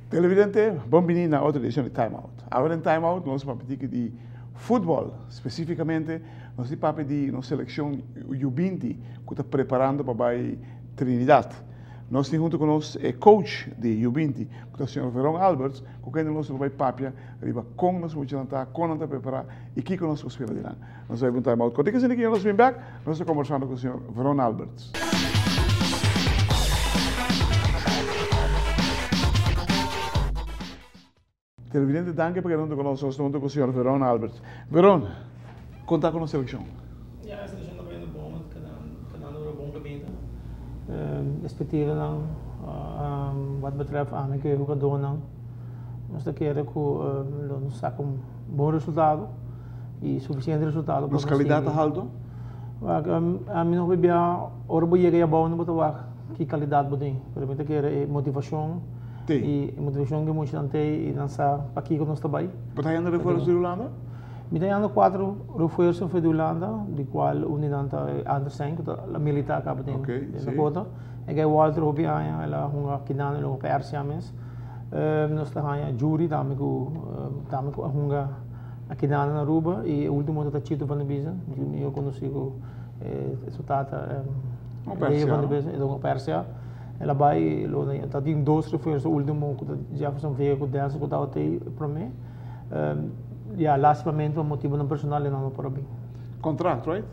Televidente, bon bini na otro edicion di Time Out. Awe den Time Out nos papia tiki di futbol, specificamente nos di papia di nos seleccion U20 cu ta preparando pa bay Trinidad. Nos tin hunto cu nos e coach di U20 cu ta señor Veron Alberts cu kende nos lo bay papia riba con nos muchanan ta, con nan ta prepara y kico nos por spera di nan. Nos bay un Time Out cortico asina ki nos bin bek, nos ta conversando cu señor Veron Alberts. Televidente danki pa keda hunto cu nos, nos ta hunto cu señor Veron Alberts. Veron, con ta cu nos seleccion? Ya, e seleccion ta bayendo bon, ta dando un bon caminda. Expectivanan wat betreft ami cu e hugadornan, nos ta kere cu lo nos saca un bon resultado y suficiente resultado pa Nos calidad ta halto? Wak, ami no hopi bia ora bo yega abou no bo ta wak ki calidad bo tin, pero mi ta kere e motivacion y e motivacion cu e muchanan tin y nan sa pakico nos ta bay. Bo ta hayando refuerzo di Hulanda? Mi ta hayando cuatro refuerzo for di Hulanda, di cual un di nan ta Andersen cu ta la militar caba den Dakota. E guy Walter hopi aña el a hunga kinan el a hunga pa RCA mes. Nos ta haya Jury tambe cu tambe cu a hunga akinan na Aruba y e ultimo ta Chito van der Biesen, mi a conoci cu su tata Leo van der Biesen, e ta hunga pa RCA. El a bay lo ta tin dos refuerzo ultimo cu ta Jefferson Vega cu Denzel cu tabata ey prome. Ya lastimamente pa motibonan personal e nan no por a bin. Contract, right?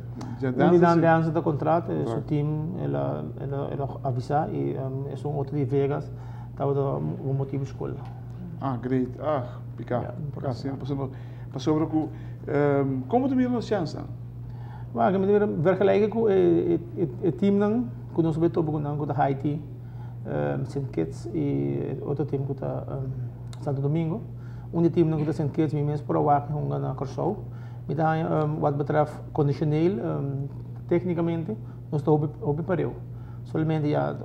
Un di nan Denzel ta contract, su team el a el a avisa y esun otro di Vegas tabata un motibo school. Ah, great. Ah, pica. Pica, si. Pasobra cu, como ta mira nos chancenan? Bueno, mi ta mira vergelijken cu e teamnan cu nos a bay topa cu nan cu ta Haiti, Sint Kitts y otro team cu ta Santo Domingo. Un di e teamnan cu ta Sint Kitts mi mes por a wak hunga na Corsou. Mi ta haña wat betreft conditioneel, technicamente, nos ta hopi hopi pareu. Solamente ya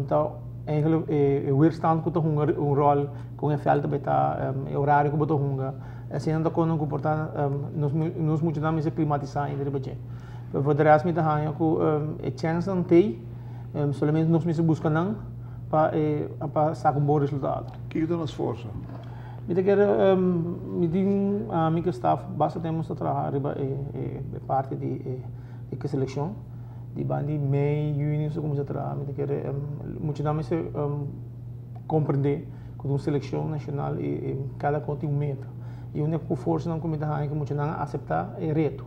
ta eigenlijk e weerstand cu ta hunga un rol con e veld ta bay ta, e horario cu bo ta hunga. Asina ta con cu por ta nos nos muchanan mester climatisa ainda riba dje. Pero for de rest mi ta haña cu e chensnan t'ey, solamente nos mester busca nan pa e pa saca un bon resultado. Kiko ta nos forsa? Mi ta kere mi tin ami ku staf basta tempu nos ta traha riba e parti di e selekshon. Di banda di mei, yüni nos a kuminsá traha. Mi ta kere muchanan mester komprendé ku ta un selekshon nashonal i kada kon tin un meta. I un di e forsanan ku mi ta haña ku muchanan a aseptá e reto.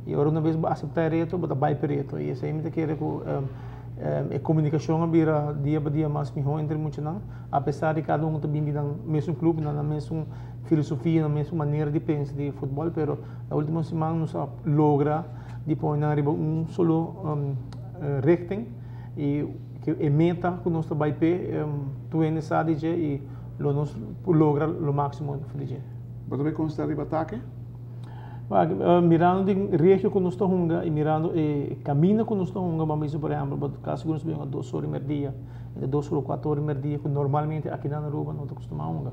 I ora una bes bo aseptá e reto bo ta bai pa e reto. I esei mi ta kere ku e komunikashon a bira dia pa dia mas mihó entre muchanan. Apesar di kada un ta bin di nan mesun club, nan nan mesun filosofia, nan mesun manera di pensa di futbol, pero na ultimo siman nos a logra di pone nan riba un solo richting y e meta cu nos ta bay p'e tur hende sa di dje y lo nos por logra lo maximo for di dje. Bo ta bay consta riba atake? Mirando di regio cu nos ta hunga y mirando e caminda cu nos ta hunga, bo a bisa por ehempel, bo ta casi cu nos ta bay hunga dos ora y merdia. E dos ora cuatro ora di merdia cu normalmente aki na Aruba no ta costuma hunga.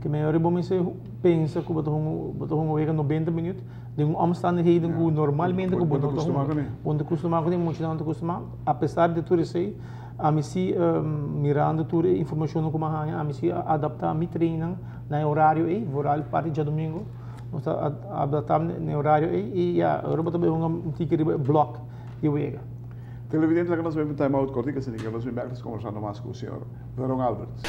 Ke mehor bo mester pensa cu bo ta hunga bo ta hunga wega 90 minuut den un omstandigheden cu normalmente cu bo no ta hunga. Bo no ta costuma cune, muchanan no ta costuma. A pesar di tur esey, ami si mirando tur e informacionnan cu mi a haña, ami si a adapta mi trainnan na e horario ey, vooral parti djadomingo. Nos ta adapta na e horario ey y ya, ora bo ta bay hunga un tiki riba e blok di wega. Televidente laga nos bai pa un time out kortiko asina ke nos bin bek nos kombersando mas ku señor Veron Alberts.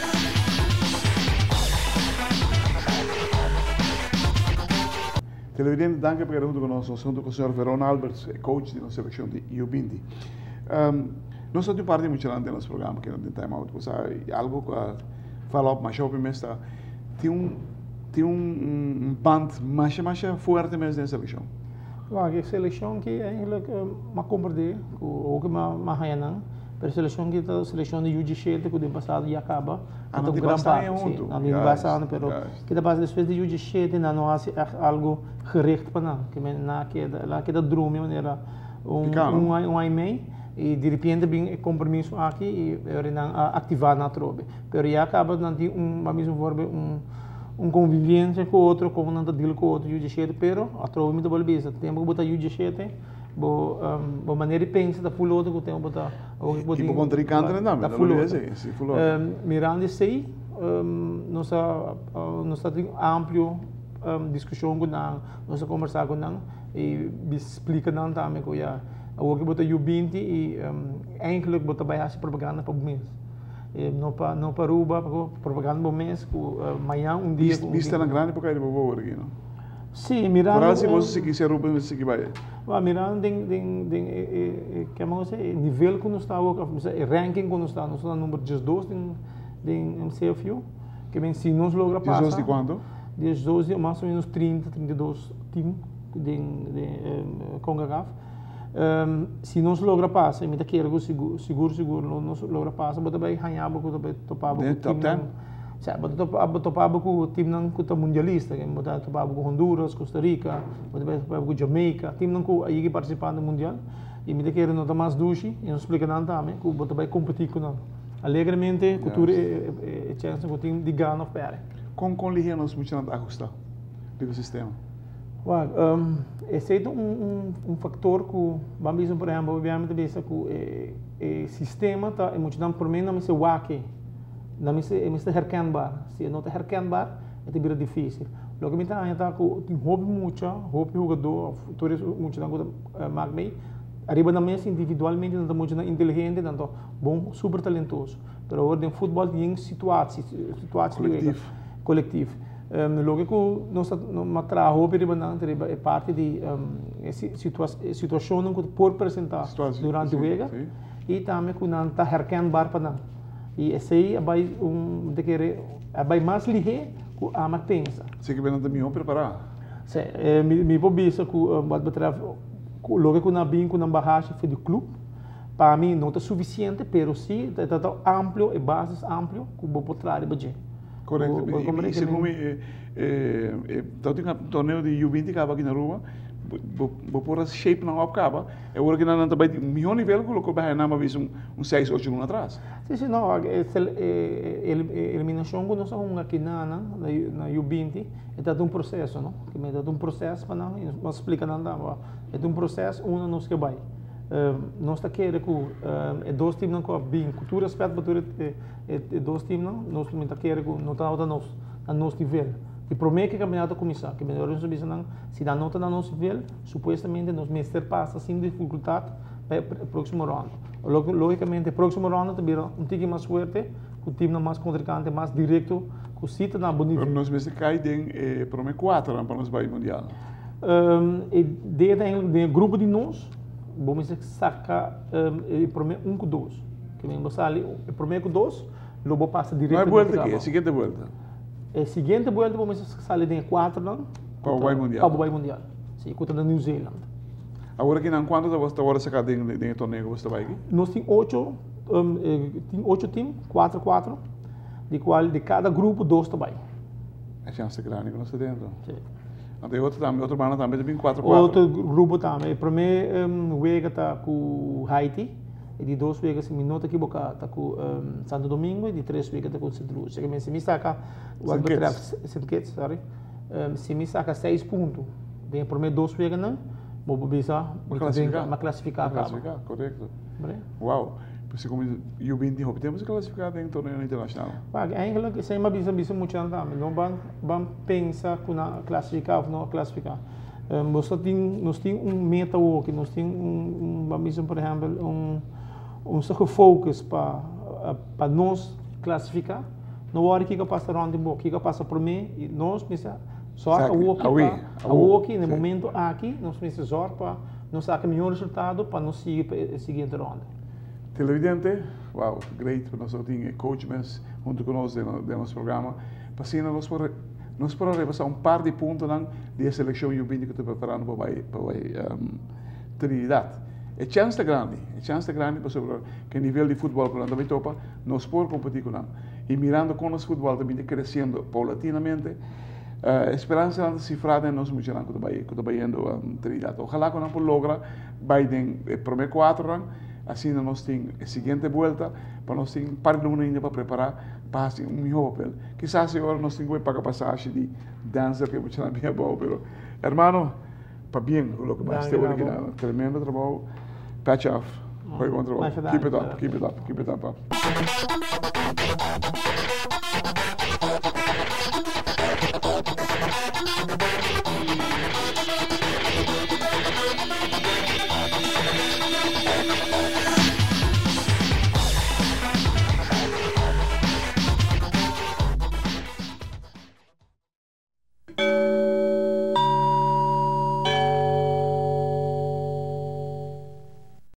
Televidente danki pa keda huntu ku nos, nos huntu ku señor Veron Alberts e coach di nos selekshon di U20. Nos ta tin un par di muchanan den nos programa ke den time out ku sa algo ku a follow up masha hopi mes ta tin un tin un band masha masha fuerte mes den selekshon. Wak, e selekshon ki eigenlijk m'a komprendé ku hopi m'a haña nan, pero e selekshon ki ta selekshon di U17 ku den pasado ya kaba, Ah, nan tin basta aña huntu. Si, nan tin basta aña, pero ke ta pasa despues di U17 nan no hasi ègt algu gericht pa nan, ke men nan a keda, nan a keda drumi manera un aña, un aña i mei. I di repente bin e kompromiso aki i ora nan a aktivá nan atrobe. Pero ya kaba nan tin un, ban bisa un voorbeeld, un un konviviensia ku otro, komo nan ta deal ku otro yu dieshete, pero atrobe mi ta bolbe bisa, tempu ku bo ta yu dieshete, bo bo manera di pensa ta ful otro ku tempu bo ta awor ku bo tin. I bo kontrinkantenan tambe, ta ful otro. Si, ful otro. Mirando esei, nos a nos ta tin amplio diskushon ku nan, nos a kombersá ku nan i splika nan tambe ku ya awor ku bo ta yu binti i eigenlijk bo ta bai hasi propaganda pa bo mes. No pa no pa Aruba, propaganda bo mes ku mañan un dia. Bista nan grandi por kai riba bo awor aki no? Si, mirando. Foral si bo sigui si Aruba mester sigui bai. Wak, mirando den den den e e ke bo bisa e nivel ku nos ta awor, of bisa e ranking ku nos ta, nos ta na number diesdos den den CFU. Ke men si nos logra pasa. Diesdos di kuantu? Diesdos di mas o menos 30, 32 team den den Concacaf. Si nos logra pasa, y mi ta kere cu sigur, sigur, sigur nos logra pasa, bo ta bay haña bo cu ta bay topa bo cu teamnan, sa, bo ta topa, topa bo cu teamnan cu ta mundialista, bo ta topa bo cu Honduras, Costa Rica, bo ta bay topa bo cu Jamaica, teamnan cu a yega participa na mundial, y mi ta kere no ta mas dushi, y nos splica nan tambe cu bo ta bay competi cu nan alegremente cu tur e chance cu tin di gana of perde. Con, con lihe nos muchanan ta ahusta riba sistema? Wak, esei ta un faktor ku ban bisa por ehèmpel hopi biaha mi ta bisa ku e sistema ta e muchanan promé nan mester wak e, nan mester e mester herkenbaar, si e no ta herkenbaar e ta bira difísil. Loke mi ta haña ta ku tin hopi mucha, hopi hugadó òf tur e muchanan ku ta mak mei ariba nan mes individualmente nan ta muchanan inteligente, nan ta bon super talentoso, pero awor den futbòl tin situatie, situatie di wega, kolektief. Loke ku nos ta traha hopi riba nan ta riba e parti di e situashonnan ku por presentá durante wega i tambe ku nan ta herkenbaar pa nan. I esei a bai un ta kere a bai mas lihé ku ami a pensa. Así ke nan ta mihó prepará. Sí, mi por bisa ku wat betrèft loke ku nan a bin ku nan bagashi for di klup pa mi no ta sufisiente pero si ta amplio e basis amplio ku bo por traha riba dje. Correcto. Y segun mi, ta tin un torneo di U20 caba aki na Aruba, bo por a shape nan op caba, e ora ki nan ta bay di un miho nivel cu loke bay nan a bisa un seis, ocho luna atras. Si, si, no, e eliminacion cu nos a hunga aki na nan, na U20, e ta un proceso, no? E ta un proces pa nan, y nos a splica nan tambe, e ta un proces unda nos ke bay. Nos ta kere cu e dos teamnan cu a bin, cu tur respet pa tur e. E dos teamnan nos mi ta kere ku no tabata nos na nos nivel. Di promé ku e kampionato a kuminsá, ke mi nos a bisa nan, si nan no ta na nos nivel, supuestamente nos mester pasa sin difikultat pa e próksimo rònda. Lógikamente e próksimo rònda ta bira un tiki mas fuerte, ku teamnan mas kontrinkante, mas direkto, ku si ta na bo nivel. Pero nos mester kai den e promé kuaternan pa nos bai mundial. E idea ta eigenlijk den e grupo di nos, bo mester saka e promé un ku dos. Ke men bo sali e prome ku dos, lo bo pasa direkto. No e buelta aki, e siguiente buelta. E siguiente buelta bo mester sali den e kuaternan. Pa bo bai mundial. Pa bo bai mundial. Si, ku ta na New Zealand. Awor aki nan kuantu ta wòrdu saka den e torneo ku bo sta bai aki? Nos tin ocho, tin ocho tim, kuater kuater, di kual di kada grupo dos ta bai. E chans ta grandi ku nos ta dentro. Si. Anto e otro tambe, otro banda tambe ta bin kuater kuater. Otro grupo tambe. E prome wega ta ku Haiti. E di dos wega, si mi no ta ekiboká, ta ku Santo Domingo i di tres wega ta ku Sint Lucia. Ke men si mi saka wat betreft Sint Kitts, sorry, si mi saka seis punto den e promé dos weganan, bo por bisa mi ta den, mi a klasifiká kaba. Klasifiká, korekto. Wow. Pues si komo yu binti hopi tempu si klasifiká den torneo internashonal. Wak, eigenlijk esei mi a bisa bisa muchanan tambe, no ban ban pensa ku nan a klasifiká òf no a klasifiká. Nos ta tin, nos tin un meta awoki, nos tin un, un, bisa por ehempel, un, un sa gefocus pa, pa nos clasifica. No worry kiko pasa rond di bo, kiko pasa prome, y nos mester zorg awoki pa, awoki, na e momento aki, nos mester zorg pa nos saca mihor resultado pa nos sigui pa e siguiente ronda. Televidente, wow, great pa nos tin e coach mes hunto cu nos den nos programa, pa asina nos por Nos por a repasá un par di puntonan di e selekshon Yu-binti ku ta preparando pa bai pa bai Trinidad. E chèns ta grandi, e chèns ta grandi pasobra ku e nivel di futbòl ku nan ta bai topa, nos por kompetí ku nan. I mirando kon nos futbòl ta binti kresiendo poulatinamente, e speransanan ta sifrá den nos muchanan ku ta bai ku ta bayendo Trinidad. Ojalá ku nan por logra bai den e promé kuatronan. Asina nos tin e siguiente buelta pa nos tin un par di luna ainda pa prepara pa haci un miho papel. Kisas e ora nos tin cu bay paga pasashi di Denzel cu e muchanan bin abao pero hermano pabien cu loke bay haci awor aki. Tremendo trabao. Patch off. Hoy bon trabao. Keep it up, keep it up, keep it up.